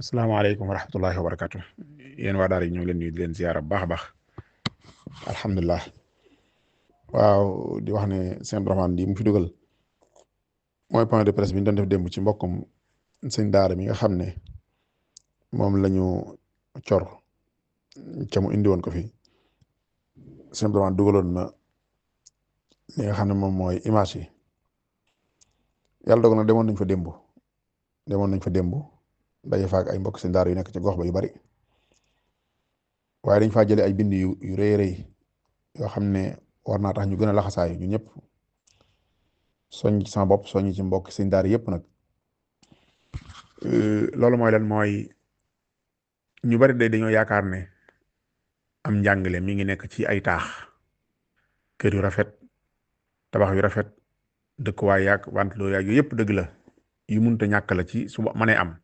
asalaamaaleykum wa rahmatullahi wa barakatu yéen waa daara yi ñoo ngi leen nuyu di leen ziyaara bu baax a baax alhamdulilah. waaw di wax ne sëñ Abdourahmane di mu fi dugal mooy point de presse bi ñu doon def démb ci mbokkum sëñ daara mi nga xam ne moom lañu cor ca mu indi woon ko fi sëñ Abdourahmane dugaloon na li nga xam ne moom mooy image yi. yàlla dogal na demoon nañ fa démb daje fa ak ay mbokk seen daara yu nekk ci gox ba yu bari waaye dañ faa jëlee ay bind yu rëy rëy yoo xam ne war naa tax ñu gën a laxasaayu ñu ñëpp soññ ci sama bopp soññ ci mbokk seen daara yëpp nag. loolu mooy lan mooy ñu bari day dañoo yaakaar ne am njàngale mi ngi nekk ci ay taax, kër yu rafet, tabax yu rafet, dëkkuwaay yaag wanteloo yaag yu yëpp dëgg la yu munta ñàkk la ci su mënee am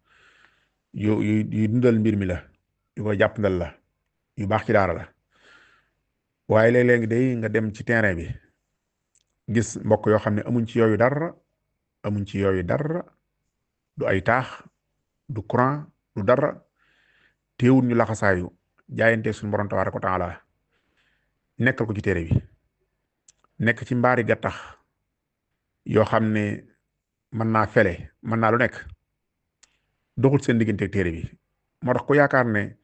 yu dundal mbir mi la, yu koy jàppandal la, yu baax ci daara la. waaye léeg-léeg day nga dem ci terrain bi gis mbokk yoo xam ne amuñ ci yooyu dara du ay taax, du courant, du dara, teewul ñu laxasaayu jaayante suñu borom tabaaraka wa taala nekkal ko ci téere bi, nekk ci mbaari gattax yoo xam ne mën naa fele, mën naa lu nekk, doxul seen digganteeg téere bi. moo tax ku yaakaar ne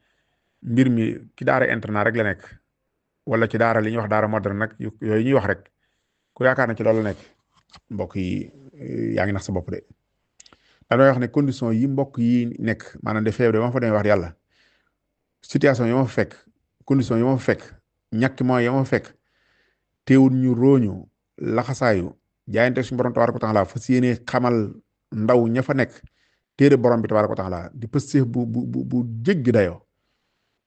mbir mi ci daara internat rek la nekk wala ci daara li ñuy wax daara moderne nag yooyu ñuy wax rek, ku yaakaar ne ci loolu la nekk, mbokk yi yaa ngi nax sa bopp de. damay wax ne condition yi mbokk yi nekk maanaam de feebre ma fa demee wax yàlla, situation yi ma fa fekk, condition yi ma fa fekk, ñàkk mooy yi ma fa fekk, teewul ñu rooñu laxasaayu jaayante suñu borom tabaaraka wa taala fas yéene xamal ndaw ña fa nekk téere borom bi tabaaraka wa taala di pëstéef bu jéggi dayoo.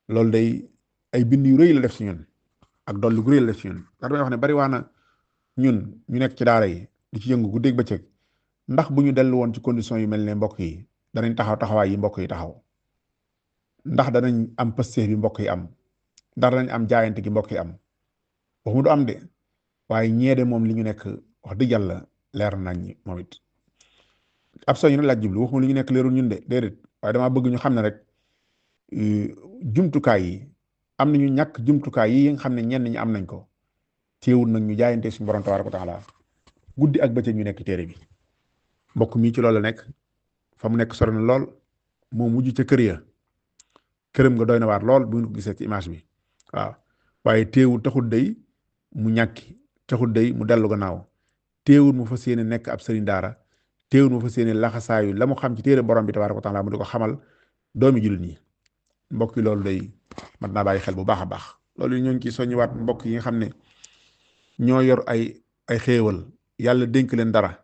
loolu day ay bind yu rëy la def ci ñun ak dolli gu rëy la def ci ñun. ndax damay wax ne bari waa na ñun ñu nekk ci daara yi di ci yëngu guddeeg bëccëg, ndax bu ñu dellu woon ci condition yu mel ne mbokk yi danañ taxawaay yi mbokk yi taxaw, ndax danañ am pëstéef bi mbokk yi am, ndax danañ am jaayante gi mbokk yi am. waxuma du am de, waaye ñeede moom li ñu nekk wax dëgg yàlla leer nañ moom it. ab soñu nag laaj jublu, waxuma li ñu nekk leerul ñun de déedéet, waaye damaa bëgg ñu xam ne rek jumtukaay yi am nañu ñàkk jumtukaay yi nga xam ne ñenn ñi am nañ ko, teewul nag ñu jaayante suñu borom tabaaraka wa taala guddi ak bëccëg ñu nekk téere bi. mbokk mi ci loolu la nekk, fa mu nekk sori na lool, moo mujj ca kër ya, këram nga doy na waar lool bu ñu ko gisee ci image bi. waaw waaye teewul taxul day mu ñàkki, taxul day mu dellu gannaaw, teewul mu fas yéene nekk ab sëriñ daara, teewul mu fas yéene laxasaayu la mu xam ci téere borom bi tabaaraka wa taala mu di ko xamal doomi jullit ñi. mbokk yi loolu day mat naa bàyyi xel bu baax a baax. loolu ñoo ngi ciy soññiwaat mbokk yi nga xam ne ñoo yor ay xéewal, yàlla dénk leen dara,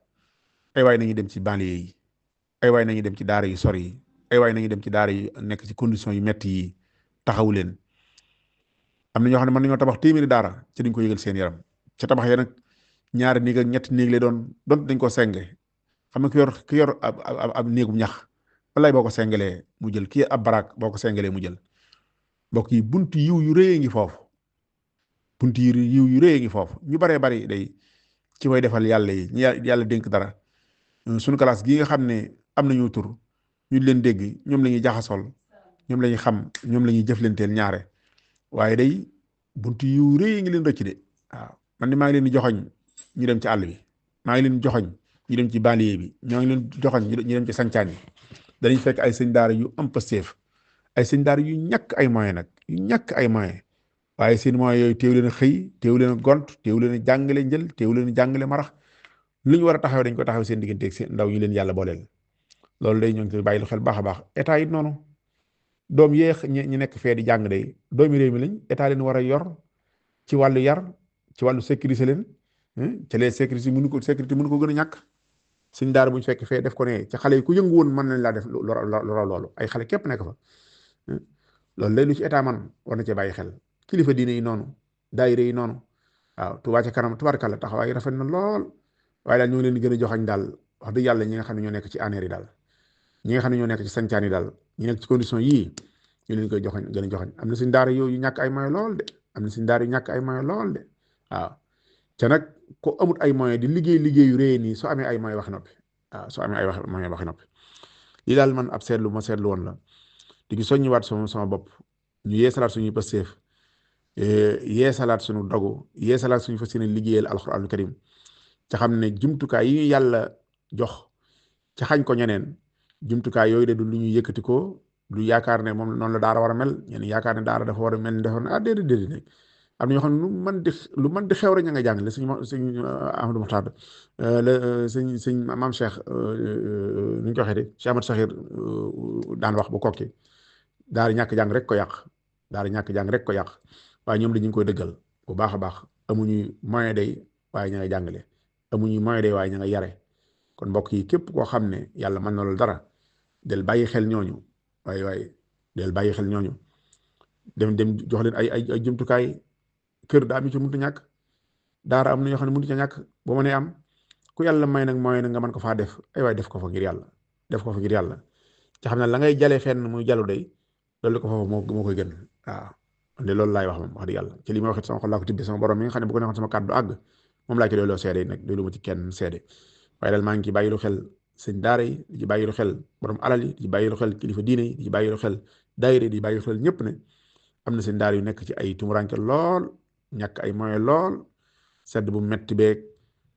ay waay nañu dem ci banlieue yi, ay waay nañu dem ci daara yu sori yi, ay waay nañu dem ci daara yu nekk ci condition yu metti yi, taxawu leen. am na ñoo xam ne mën nañoo tabax téeméeri daara ci duñ ko yëgal seen yaram, ca tabax ya nag ñaari néeg ak ñetti néeg lay doon dañ ko senge. xam nga ki yor ab néegum ñax walaay boo ko sengalee mu jël, kii ab baraak boo ko sengalee mu jël. mbokk yi buntu yiw yu rëy ngi foofu, buntu yiw yu rëy ngi foofu. ñu baree bari day ci way defal yàlla yi ñu yàlla dénk dara, suñu classe gii nga xam ne am nañu tur ñu leen dégg, ñoom la ñuy jaxasool, ñoom la ñuy xam, ñoom la ñuy jëflanteel ñaare. waaye day buntu yu rëy ngi leen rëcc de. waaw man ni maa ngi leen di joxoñ ñu dem ci àll bi, maa ngi leen di joxoñ ñu dem ci banlieue bi, ñoo ngi leen di joxoñ ñu dem ci sancaan yi. danañ fekk ay sëñ daara yu am pësteef, ay sëñ daara yu ñàkk ay moyens nag, yu ñàkk ay moyens, waaye seen moyens yooyu teew leen a xëy, teew leen a gont, teew leen a jàngale njël, teew leen a jàngale marax. lu ñu war a taxaw dañ ko taxaw seen digganteeg seen ndaw ñu leen yàlla booleel. loolu day ñoo ngi koy bàyyi lu xel baax a baax. état yi noonu, doom yéex ñi nekk fee di jàng day doomi réew mi lañ, état leen war a yor ci wàllu yar, ci wàllu sécurité leen. ca les sécurité mënu ko gën a ñàkk. suñ daara bu ñu fekk fee def ko ne ca xale yi ku yëngu woon mën nañ laa def lu raw loolu, ay xale képp nekk fa. loolu day lu ci état man war na cee bàyyi xel. kilifa diine yi noonu, daayira yi noonu. waaw Touba ca kanam tubaarkàlla taxawaay rafet na lool, waaye daal ñoo ngi leen di gën a joxañ daal wax dëgg yàlla ñi nga xam ne ñoo nekk ci aneer yi daal, ñi nga xam ne ñoo nekk ci sancaan yi daal, ñu nekk ci condition yii ñu leen koy joxañ gën a joxañ. am na suñ daara yu ñàkk ay moyens lool de, am na suñ daara yu ñàkk ay moyens lool de. waaw ca nag ko amut ay moyens di liggéey yu réy nii soo amee ay moyens waxi noppi. waaw soo amee ay moyens waxi noppi. lii daal man ab seetlu ma seetlu woon la di ngi soññiwaat sama bopp ñu yeesalaat suñuy pësteef yeesalaat suñu dogu yeesalaat suñu fas yéene liggéeyal alxuraanul karim ca xam ne jumtukaay yi ñu yàlla jox ca xañ ko ñeneen jumtukaay yooyu de du lu ñuy yëkkati ko lu yaakaar ne moom noonu la daara war a mel ñeneen yaakaar ne daara dafa war a mel ni defoon ah déedéet am na ñoo xam ne lu mën di xew rek ña nga jàngale suñ Ahmadou Mokhtar la sëñ maam Cheikh nu ñu ko waxee de Cheikh Ahmad Sakhir daan wax bu kokki daara ñàkk jàng rek ko yàq daara ñàkk jàng rek ko yàq waaye ñoom dañu koy dëggal bu baax a baax amuñu moyen day waaye ña nga jàngale amuñu moyen day waaye ña nga yare kon mbokk yi képp koo xam ne yàlla mën na loolu dara del bàyyi xel ñooñu waaye del bàyyi xel ñooñu dem jox leen ay jumtukaay kër daa am ci mënut a ñàkk daara am na ñoo xam ne mënut a ñàkk boo mënee am ku yàlla may nag mooy na nga mën ko faa def ay waay def ko fa ngir yàlla def ko fa ngir yàlla ci xam ne la ngay jale fenn muy jalu day loolu ko foofu moo koy gën waaw de loolu laay wax moom wax dëgg yàlla ci li ma waxit sama xol laa ko tibbee sama borom mi nga xam ne bu ko neexoon sama kàddu àgg moom laa ci doyloo seede nag doylu ma ci kenn seede waaye daal maa ngi ci bàyyilu xel sëñ daara yi di ci bàyyilu xel borom alal yi di ci bàyyilu xel kilifa diine yi di ci bàyyilu xel daayira di bàyyilu xel ñëpp ne am na seen daara yu nekk ci ay tumuranke lool ñàkk ay moyen lool sedd bu metti beeg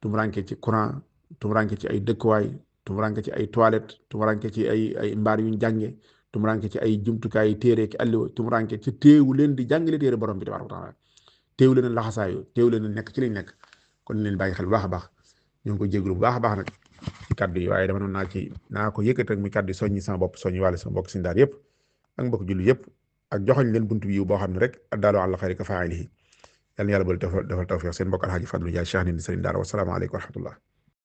tumuranke ci courant tumuranke ci ay dëkkuwaay tumuranke ci ay toilette tumuranke ci ay mbaar yuñ jànge tumuranke ci ay jumtukaay téere ki alliwa tumuranke ci téewu leen di jàngale téere borom bi tabaaraka wa taala téewu leen laxasaayu téewu leen nekk ci liñ nekk kon leen bàyyi xel bu baax a baax ñoo ngi ko jéglu bu baax a baax nag ci kaddu yi waaye dama noon naa ko yëkkat rek muy kaddu yi soññi sama bopp soññi wàlle sama mbokk si ndaar yëpp ak mbokk julli yëpp ak joxoñ leen buntu bi boo xam ne rek addaalu ala xayri ka faa'ilihi yàlla na yàlla boole defal tawfiq seen mbokk alxaaji Fadlu Njaay Cheikh ni sëriñ daara wasalaamaaleykum wa rahmatullah